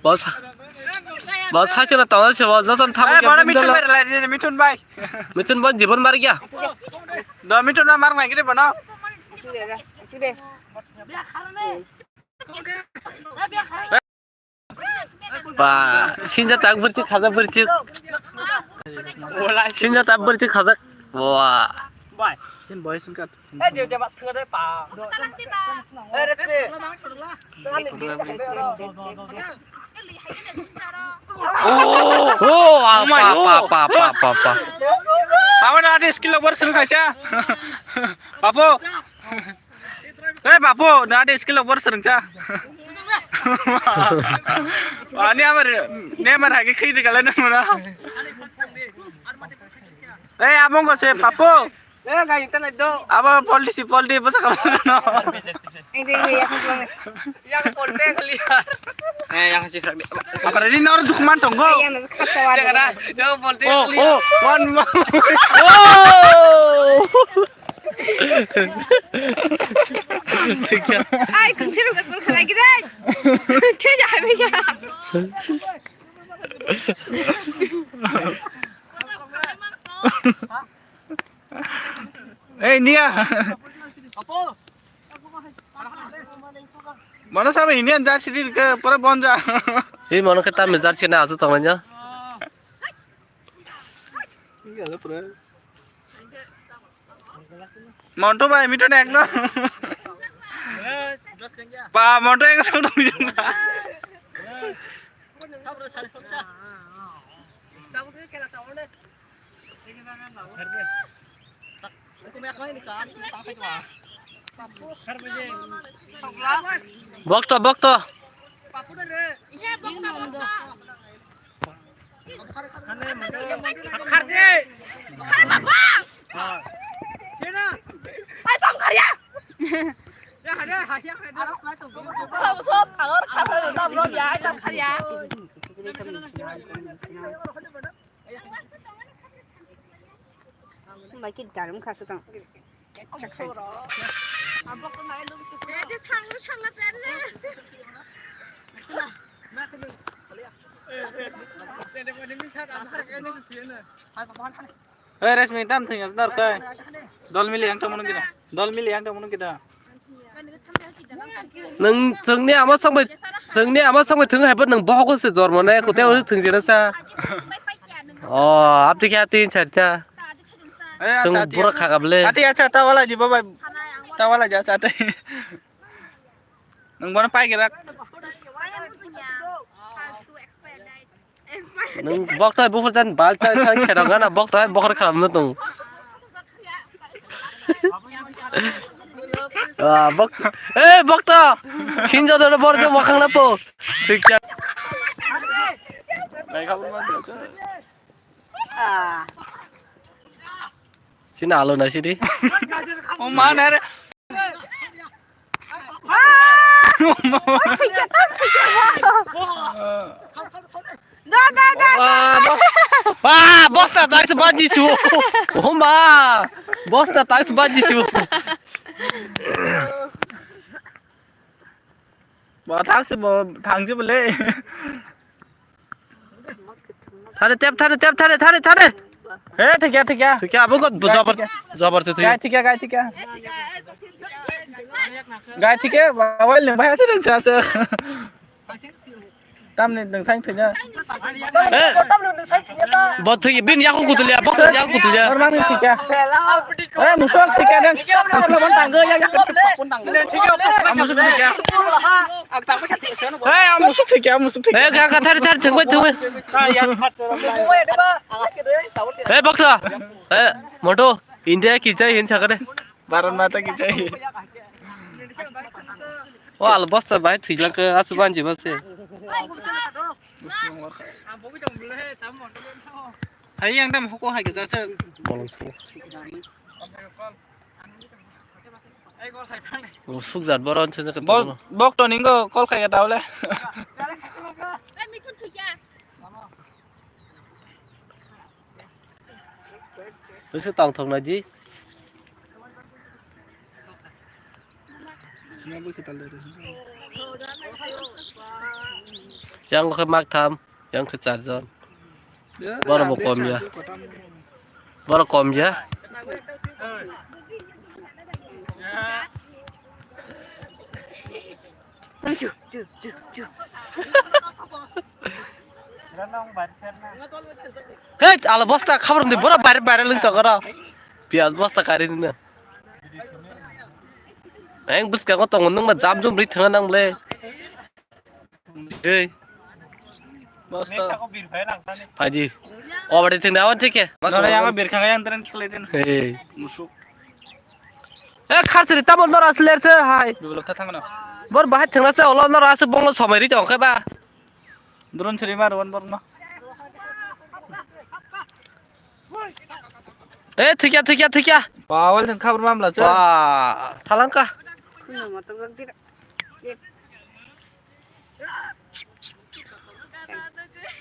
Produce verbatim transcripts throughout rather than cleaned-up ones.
Boss, boss, hai chuna tawal se, boss, joton thabo Eh, kya bono bindolo. Mithun bai rwlai di, Mithun bai. Mithun boss, jibon mar gya. Do Mithun bai mar nai gidi bono. Ba, sinja tak bercik, khaja bercik. Sinja tak bercik, khaja. Wah. Bai. Sin boy singkat. Eh, dia dia mak tengah deh, Pak. Eh, red deh. Oh, oh, apa, apa, apa, apa, apa. Apa na ada skill over sering aja. Apa? Eh, Bapu, na ada skill over sering aja. Ani amar, ne amar hagi khiri kala na mana. Eh, abang ko se, Bapu. Eh, ga internet do. Abo poldi si poldi, bwsa ka bwsa no. Yang poldi kali ya. Eh, yang si frag. Apa ini nor dukman tonggo? Yang nor khasawan. Yang poldi. Oh, oh, one, one. Oh. Ai, kung siru ka kur khana gidai. Che ja me ya. Ei, India. Mana sabe Indian jersey di ke pura bonja. Ei, mano ke tam jersey na asu tongnya. Monto bai, Mithun ekdom. Ba, Monto ekdom. Bokto, bokto. Bai ki darum kha se tong. Hei, Resmi, tam thwng asdar kai. Dol mili yang tamu nung kita. Dol mili yang tamu nung kita. Nung thwngni ama sangbai, thwngni ama sangbai thwng haibat nung bohogo se jormo nai, kute o thwng jena sa. Oh, abdi kya tin charta. Eh, Sung acha, acha. Bura khakable. Ati acha, tawala ji babai. Tawala ji acha, ati. Nung bono pai gerak. Nung bokto hai bukhur jan bal ta kherok gana bokto hai bukhur khalam no tung. Ah, bok, eh, bokto. Sinjo do bor jo makhang na po. Thik chak. Nai khabu man. Sini alo na sini. Oh, mana re? Da, da, da, da. Wah, bosta tais baji su. Oh ma. Bosta tais baji su. Bo thang se bo thang je bole. Thare tep, thare tep, thare, thare, thare. He, thik ya, thik ya. Thik ya, abo ko jabar, jabar se thik. Gai thik ya, gai thik ya. Gai thik ya, bawal ne bhai ase dong cha cha. Tamni nung sain thwina. Eh. Bo thwi bin yaku kutulya, bo thwi yaku kutulya. Normal ni thikya. Eh, musuk thikya dong. Apa pun tangga ya, ya, pun tangga. Ah, musuk thikya. Eh, ah, musuk thikya, musuk thikya. Eh, ga, ga, thari, thari, thwngbai, thwngbai. Eh, bokto. Eh, moto, India ki jai hin sakade. Bharat Mata ki jai. O al bosta bai thwijlak ke asu banji base. Hai yang dam hoko hai ke jasa. Bolong su. O sukjat boron se ke. Bok to ningo kol khai ke daule. Bwswk tongthok nai di. Sima bwkhe tal de. Yang khe mak tham, yang khe char jon. Borok bo kom ya. Borok kom ya. Hey, ala bosta khabar di borok bare bare lung tong oro. Piyaj bosta kari nina. Eng bwskango tongo nung ma jam jum ri thanga nang le. Hey. Bosta. Phaidi. Kobadi thing dawan thike. Nore yang bir kha yang tren khlai den. Hey. Musuk. Eh, kharsiri tamo nora asler se hai. Dubulok tha thangno. Bor bahai thangna se olo nora asuk bonglo somai ri tong khe ba. Drone siri mar wan bor no. Eh, thikya, thikya, thikya. Ba, wal thang khabar mamla che. Ba, thalangka. Kuno motor gak dira.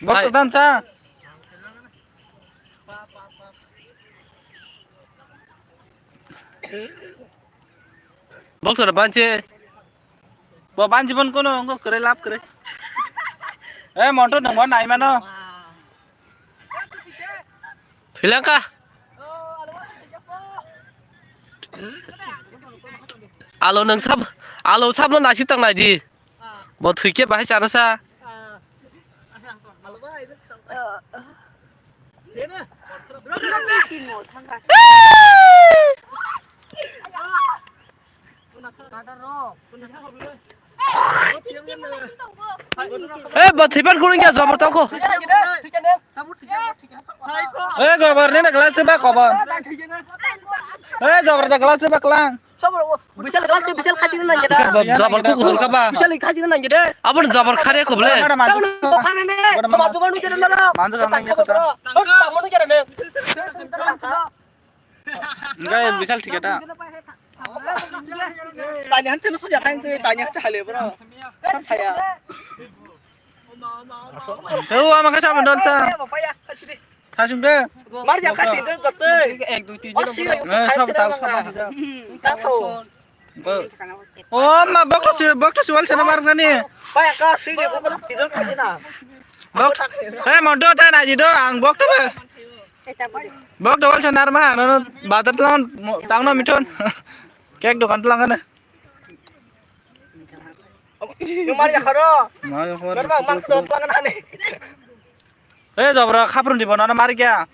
Bok hai. Dam cha. Bok sara banche. Bo banchi bon kono ngo kre lap kre. Eh, motor nang wan nai mano. Thilangka. Alo nang sab, alo sabno nasi tang nai di. Bo thwikhe bahai chana sa. Eh, bo thiban kuning ya jabor toko. Eh, gobar ni na glass ba kobar. Eh, jabor da glass ba klang. Bisal glass bisal khachina nang gede. Jabor ku kutul ka ba. Bisal khachina nang gede. Abon jabor khare ko ble. Tabon ko khane ne. Manjo ka nang gede. Tabon gede ne. Enggak, ya, misal tiga ta. Tanya hantu nusu jakan tu, tanya hantu hale bro. Kan saya. Tuh, ama ka sama dol sa. Kasih deh. Mar jakan tiga tu. Eh, sama tahu sama. Tahu. Oh, ma bokto si, bokto si wal sana mar nani. Paya ka sini bokto tiga kasih na. Bok. Eh, mondo ta na jido ang bokto ba. Bok dawal sa narma, no, no, bazar tlang, tangno mithon. Cake dokan tlang kana. Yung mari kharo. Mari kharo. Narma mas do tlang kana ni. Eh, jabra khaprun di bona mari kya?